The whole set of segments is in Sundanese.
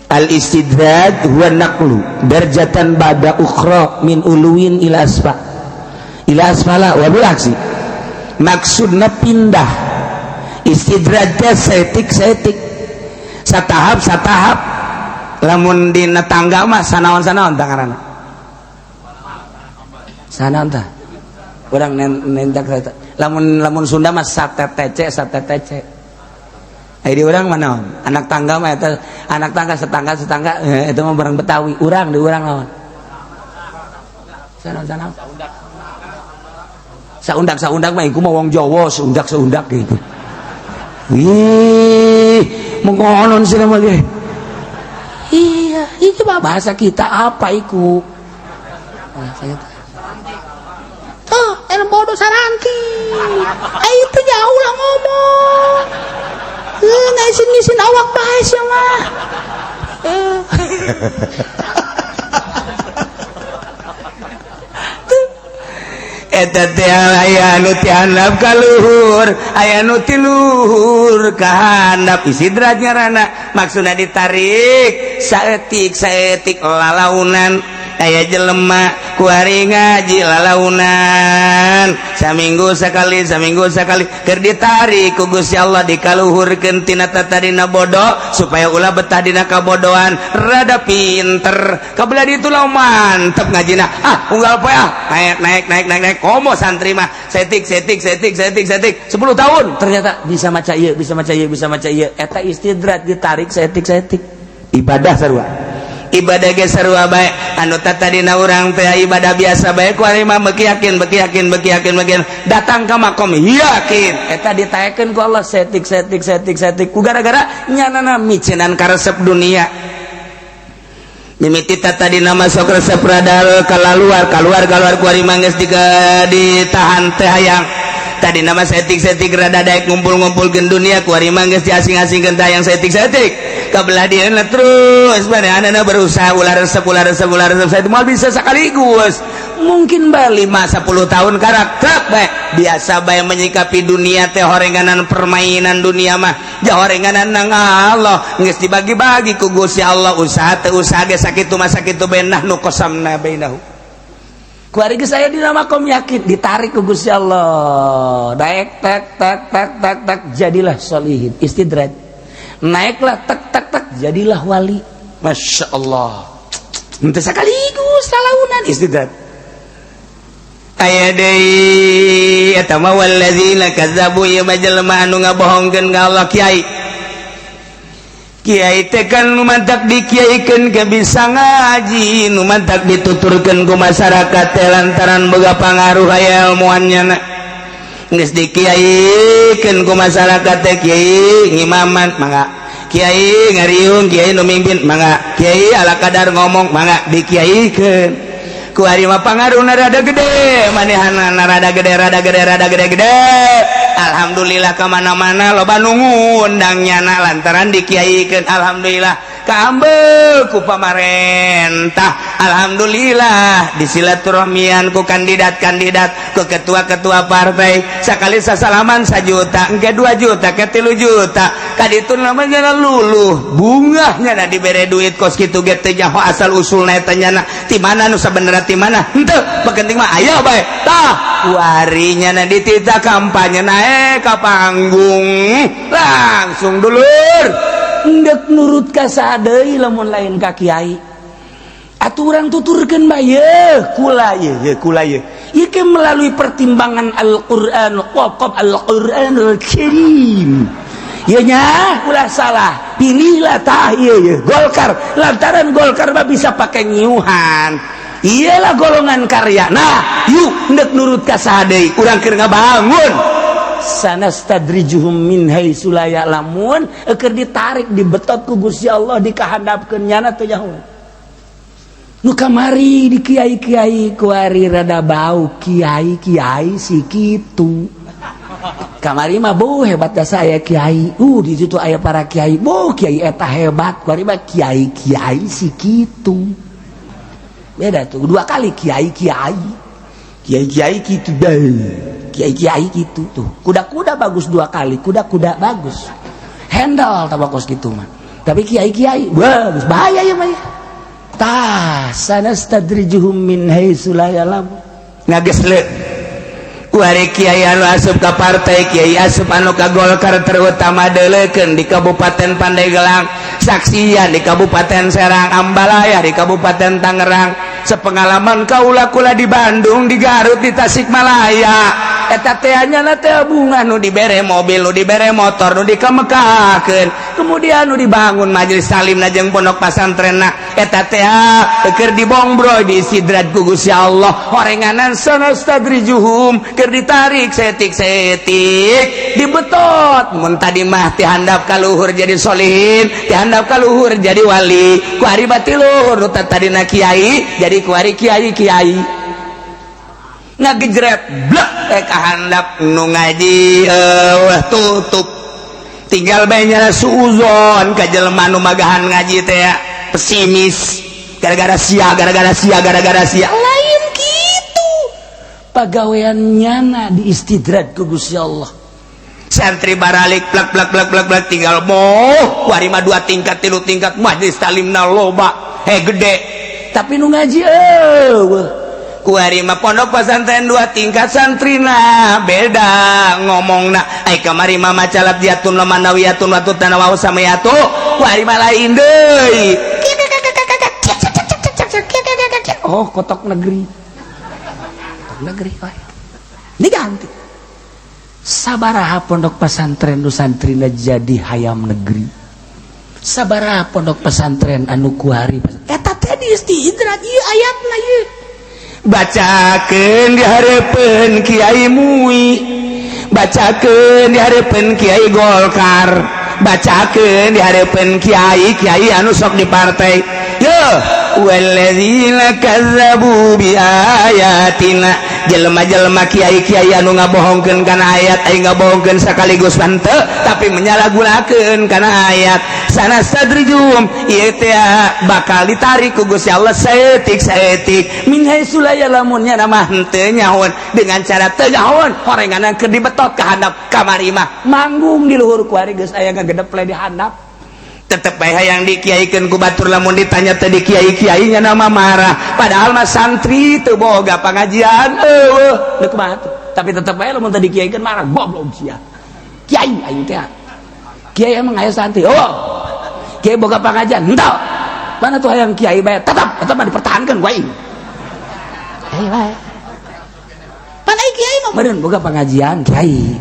Al istidraj huwa naqlu darjatan ba'da ukhra min uluwin ila asfa ila asfala wa bil aksi. Maksudna pindah istidraj teh saeutik saeutik, satahap satahap. Lamun dina tangga mah sanaon sanaon tangarana sanaon tah urang nentak. Lamun lamun Sunda mah satetece satetece. Ai di urang mah naon? Anak tangga mah eta anak tangga setangga setangga, itu mah barang Betawi. Urang di urang naon? Sanaon sanaon? Saundak saundak mah iku mah wong Jawa, seundak seundak gitu. Ih, mengkonon sih nama ge. Iya, itu mah bahasa kita apa iku? Bahasa kita. Tuh, enak bodoh saranti. Eh, itu jauh lah ngomong. Eh, ngisin-ngisin awak bae sia mah. Eh. Eta teh aya anu ti handap ka luhur, aya nu ti luhur ka handap. Istidraj ngaranna, maksudna ditarik saeutik saeutik lalaunan. Aya jelema kuari ngaji lalaunan saminggu sekali, saminggu sekali, keur ditarik ku Gusti Allah dikaluhurkeun tina tatadina bodoh supaya ulah betah dina kabodohan, rada pinter kabelah ditu lah mantep ngajina. Ah, unggal poe ah naik naik naik naik naik. Komo santri mah setik setik setik setik setik 10 tahun ternyata bisa maca ieu, bisa maca ieu, bisa maca ieu. Eta istidraj, ditarik setik setik. Ibadah sarua, ibadah ge sarua bae. Anu tadina urang teh ibadah biasa bae, ku ari mah beuki yakin, beuki yakin, beuki yakin, beuki yakin, datang ka makom yakin. Eta ditaekeun ku Allah setik setik setik setik ku gara-gara nyanana micenan karesep dunia. Mimiti tadina masuk resep radal keluar keluar keluar, ku ari mah geus ditahan teh hayang. Tadi nama setik-setik rada daek ngumpul-ngumpulkeun dunia, ku ari mah geus diasing-asingkeun teh hayang setik-setik. Kabelah dia terus mana berusaha ulah resep, ulah resep, ulah resep. Saya mau bisa sekaligus mungkin ba 5 10 tahun karakter bae biasa bae menyikapi dunia teh, horenganan permainan dunia mah jahorenganan nang Allah geus dibagi-bagi ku Gusti Allah. Usaha teh usaha ge sakitu mah sakitu bae. Nahnu qasamna bainahu. Ku ari geus aya dina makom yakin, ditarik ku Gusti Allah daek tek tek tek tek tek, jadilah solihin, istidraj. Naiklah tek tek tek, jadilah wali. Masya Allah, henteu sekaligus salaunan, istidraj. Aya deui eta mah walladzina kadzabu, ieu mah jelema anu ngabohongkeun ka Allah. Kiai kiai teh kan nu mantak dikiaikeun ke bisa ngaji, nu mantak dituturkeun ku masyarakat teh lantaran boga pangaruh, aya ilmuannya na. Geus dikiaikeun ku masyarakat teh, kiai ngimaman mangga, kiai ngariung, kiai nu mimpin mangga, kiai ala kadar ngomong mangga, dikiaikeun. Ku ari mah pangaruhna rada gede, manehanna rada gede, rada gede, rada gede gede. Alhamdulillah, kemana-mana loba nu ngundang nyana lantaran dikiaikeun. Alhamdulillah, kaambeu ku pamarentah. Alhamdulillah, disilaturahmian ku kandidat-kandidat, ku ketua-ketua partai. Sakali sasalaman 1 juta, engke 2 juta, ke 3 juta. Kaditu namanya luluh bungahnya na dibere duit kos kitu ge teu nyaho asal usulna eta nyana ti mana, nu sabenerna ti mana henteu, penting mah aya bae. Tah, kuarinya na ditita kampanye naik ka panggung langsung, dulur, ndek nurut ka saha deui lamun lain ka kiai? Atuh urang tuturkeun bae kula ye ye kula ye ieu ke melalui pertimbangan Al-Qur'an, qaf Al-Qur'anul Karim. Ieu nya ulah salah pilihlah. Tah, ieu ye Golkar, lantaran Golkar mah bisa pakai nyiuhan, iyalah golongan karya. Nah, yuk, ndek nurut ka saha deui? Urang keur ngabangun. Sanastadrijuhum min haitsu la ya'lamun. Keur ditarik, dibetot ku Gusti Allah, dikahandapkeun, nyana teu nyaho. Nu kamari di kiai-kiai, kuari rada bau kiai-kiai si kitu. Kamari mah bu hebat dah saya kiai, di situ aya para kiai, bu kiai eta hebat. Kuari mah kiai-kiai si kitu. Beda tuh, dua kali kiai-kiai, kiai-kiai kitu deh, kiai-kiai gitu tuh. Kuda-kuda bagus, dua kali kuda-kuda bagus, handle tabakos gitu mah. Tapi kiai-kiai, wah, bahaya ya mah. Tah, sanastadrijuhum min haitsu la ya'lamun. Ngagesle. Kuari kiai anu asup ka partai, kiai asup anu ka Golkar, terutama deuleukeun di Kabupaten Pandeglang, saksian di Kabupaten Serang, Ambalaya di Kabupaten Tangerang. Sepengalaman kaula kula di Bandung, di Garut, di Tasikmalaya. Eta teh nya teh bunga nu dibere mobil, nu dibere motor, nu dikamekakeun, kemudian nu dibangun majelis taklim jeung pondok pasantrenna, eta teh keur dibongbroy, diistidraj ku Gusti Allah. Horenganan sanastadrijuhum, keur ditarik setik-setik, dibetot. Mun tadi mah ti handap ka luhur jadi solihin, ti handap ka luhur jadi wali, ku ari bati luhur nu tadina kiai jadi kuari kiai kiai ngagejret blek eh ka handap nu ngaji wah tutup, tinggal bae nyala suuzon ka jelema nu magahan ngaji teh, pesimis gara-gara sia, gara-gara sia, gara-gara sia. Lain gitu, pagawean nyana diistidraj ku Gusti Allah. Santri baralik plak plak plak plak plak, tinggal moh kuari mah dua tingkat, tilu tingkat, majelis talimna loba, he gede, tapi nu ngaji eueuh. Kuari mah pondok pesantren dua tingkat, santrina beda ngomongna. Ai kamari mah maca labjatun lamanawiyatun watu tanawaw samayatu, kuari mah lain deui. Oh, kotok negeri, kotok negeri. Oh, diganti. Sabaraha pondok pesantren nu santrina jadi hayam negeri? Sabaraha pondok pesantren anu kuari eta teh diistidraj ieu ayatna ieu? Bacakeun di hareupeun Kiai MUI, bacakeun di hareupeun Kiai Golkar, bacakeun di hareupeun kiai kiai anu sok di partai. Yo, walladzina kazzabu bi ayatina, jelema-jelema kiai-kiai anu ngabohongkeun kana ayat, ai ngabohongkeun sekaligus henteu, tapi menyalahgunakeun kana ayat, sanastadrijum, ieu teh bakal ditarik ku Gusti Allah saeutik saeutik, min haitsu la ya'lamun. Nya mah henteu nyahoan dengan cara teu nyahoan, horenganan keur dibetot ka handap. Kamari mah manggung di luhur, kuari geus aya ngagedeple di handap, tetep bae hayang dikiaikeun ku batur. Lamun ditanya teh di kiai-kiai nya nama marah, padahal mah santri teu boga pengajian eueuh, deuk kumaha tuh? Tapi tetep bae lamun teu dikiaikeun marah, goblok sia kiai. Aing teh kiai, emang aya santri? Oh, kiai boga pengajian henteu? Mana tuh? Hayang kiai bae, tetep tetep mah dipertahankeun ku aing. Kiai bae pan, ai kiai mah meureun boga pengajian, kiai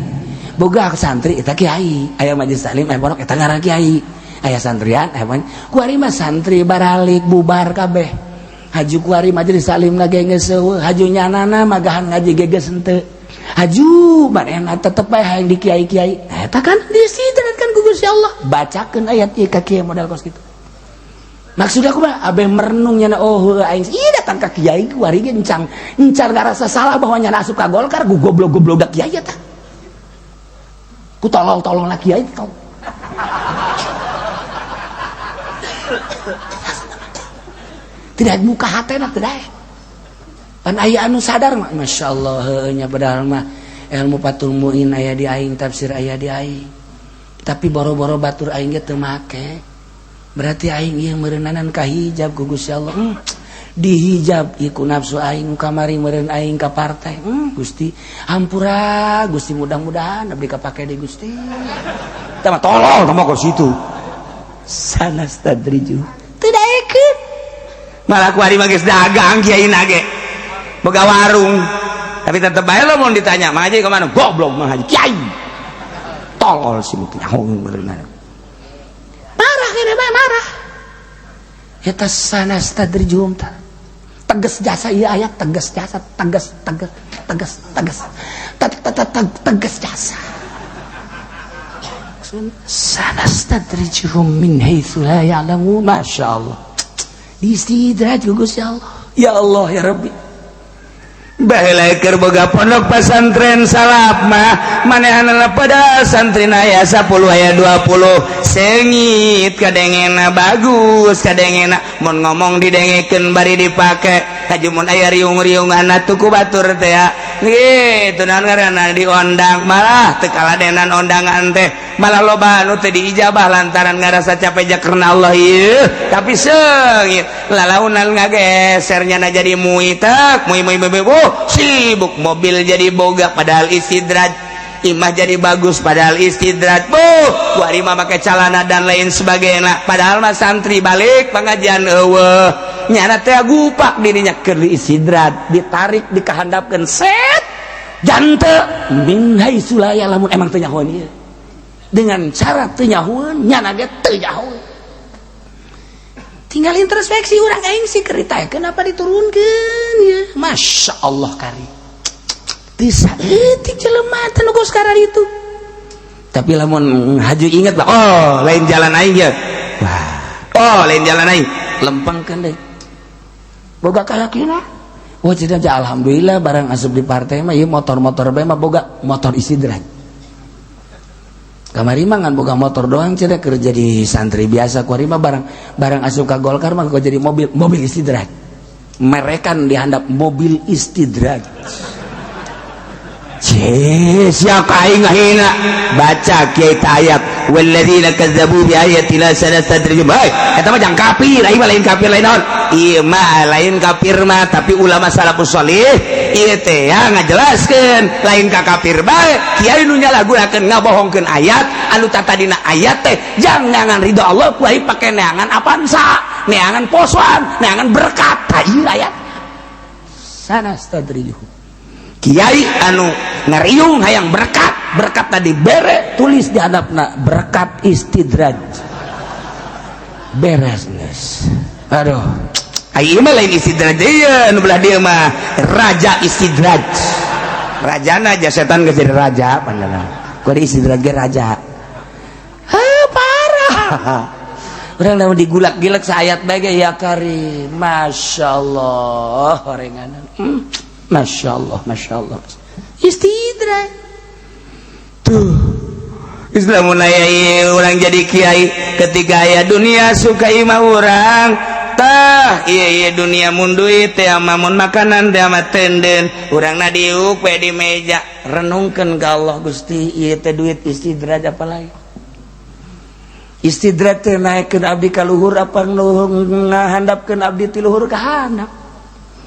boga santri eta kiai, aya majelis taklim, aya pondok, eta ngaran kiai, aya santrian, aya. Kuari mah santri baralik bubar kabeh. Haju kuari majelis taklim ge geus eueuh, haju nyanana magahan ngaji ge geus henteu, haju manehna tetep bae hayang di kiai-kiai. Eta kan diistidratkan ku Gusti Allah. Bacakeun ayat ieu ka kiai modal kos kitu. Maksud aku mah abe merenung nyana, oh heuh, aing ieu datang ka kiai kuari ge encang encar ngarasa salah bahwa nyana asup ka Golkar, gu goblok-goblok da kiai eta, ku tolol-tolol na kiai tol. Tidak buka hatena, tidak pan aya anu sadar mah, Masya Allah, heueuh nya, padahal mah ilmu Fathul Muin aya di aing, tafsir aya di aing, tapi boro-boro batur aing ge teu make. Berarti aing ieu meureunanan kahijab ku Gusti Allah, dihijab ieu ku nafsu aing kamari meureun aing ka partai. Gusti, hampura Gusti, mudah-mudahan abdi kapake deui Gusti. Tah mah tolol, tah mah ke situ. Sanastadriju teu daekeun, malah ku ari mah geus dagang, kiai ge boga warung, tapi tetep bae lo mun ditanya ngaji ke mana, goblok mah haji kiai, tolol sih nyaho meureun. Marah kene bae, marah eta. Sanastadrijuhum ta tegas jasa ieu ayat, tegas jasa, tegas tegas tegas tegas tegas jasa. Sanastadrijuhum min haitsu la ya'lamun. Masya Allah, diistidraj ku Gusti Allah. Ya Allah, ya Rabbi. Baheula keur boga pondok pesantren salaf mah manehanana pada santri aya 10 aya 20 sengit kadengena bagus kadengena mun ngomong didengekeun bari dipake haji mun aya riung-riungan atuh ku batur teh gitu naon ngaranna diondang malah teu kaladenan ondangan teh malah loba anu teu diijabah lantaran ngarasa capek ja karena Allah ieu tapi seungit lalaunan ngagesernya na jadi muitek mui mui mui oh sibuk mobil jadi boga padahal istidraj imah jadi bagus padahal istidraj buh kuari mah make calana dan lain sebagainya padahal mah santri balik pengajian eueuh nyana teh gupak dirinya keur istidraj ditarik dikahandapkeun set jante min haitsu la ya'lamun emang teu nyahoeun ieu dengan cara teu nyahoeun nyana ge teu nyahoeun tinggal introspeksi urang aing sih kerita kenapa diturunkeun ya Masya Allah kari teu saeutik jelema teh nu geus itu tapi lamun haju inget lah oh lain jalan aing ya wah oh lain jalan aing lempengkeun deui boga kayakinan wah jadi aja alhamdulillah barang asup di partai mah ieu motor-motor bae mah boga motor istidraj kamari mah ngan boga motor doang cenah keur jadi santri biasa kuari mah barang barang asup ka Golkar mah kok jadi mobil mobil istidraj merekan dihandap mobil istidraj. Cie, siapa aing ngahina baca kiai ayat walladzina kazzabu bi ayatina sanastadrijuhum. Hei, eta mah jang kafir, aing mah lain kafir lain naon. Ieu mah lain kafir mah tapi ulama salafus sholih ieu teh ya ngajelaskeun lain ka kafir bae. Kiai nu nyalahgunakeun ngabohongkeun ayat anu tatadina ayat teh jangan ridho Allah ku aing pake neangan apansa, neangan posoan, neangan berkat. Tah ieu ayat sanastadrijuhum. Kiai anu ngariung hayang berkat berkat tadi bere tulis di hadapna berkat istidraj beres geus aduh ieu mah lain istidraj ieu nu belah dieu mah raja istidraj rajana aja setan geus jadi raja pandana kuari istidraj ge raja heuh parah urang lamun digulak-gilek saayat bae ge ya karim masyaallah orenganan Masya Allah, Masya Allah. Istidraj. Tuh. Islam mulai orang jadi kiai ketika aya dunia suka imah urang tah iya iya dunia mun duit teh ama mun makanan teh ama tenden urang na diuk we di meja renungkeun ka Allah Gusti ieu teh duit istidraj apalagi istidraj teh naekkeun abdi ka luhur apa ngahandapkeun abdi ti luhur ka handap.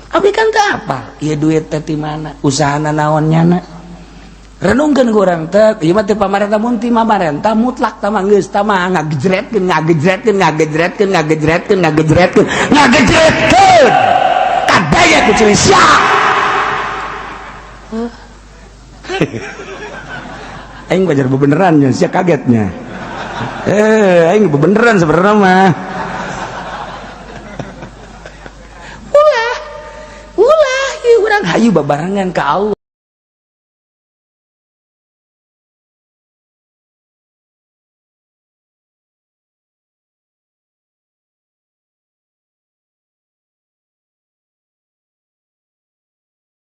Abdi kan teu apal ieu duit teh ti mana usahana naon nyana renungkeun ku urang teh ieu mah teh pamarentah mun ti pamarentah mutlak tah mah geus tah mah ngagejretkeun ngagejretkeun ngagejretkeun ngagejretkeun ngagejretkeun ngagejretkeun kadaya ku ciri sia. Aing wajar bebeneran nya sia kagetnya aing bebeneran sebenarnya mah. Hayu babarengan ke Allah.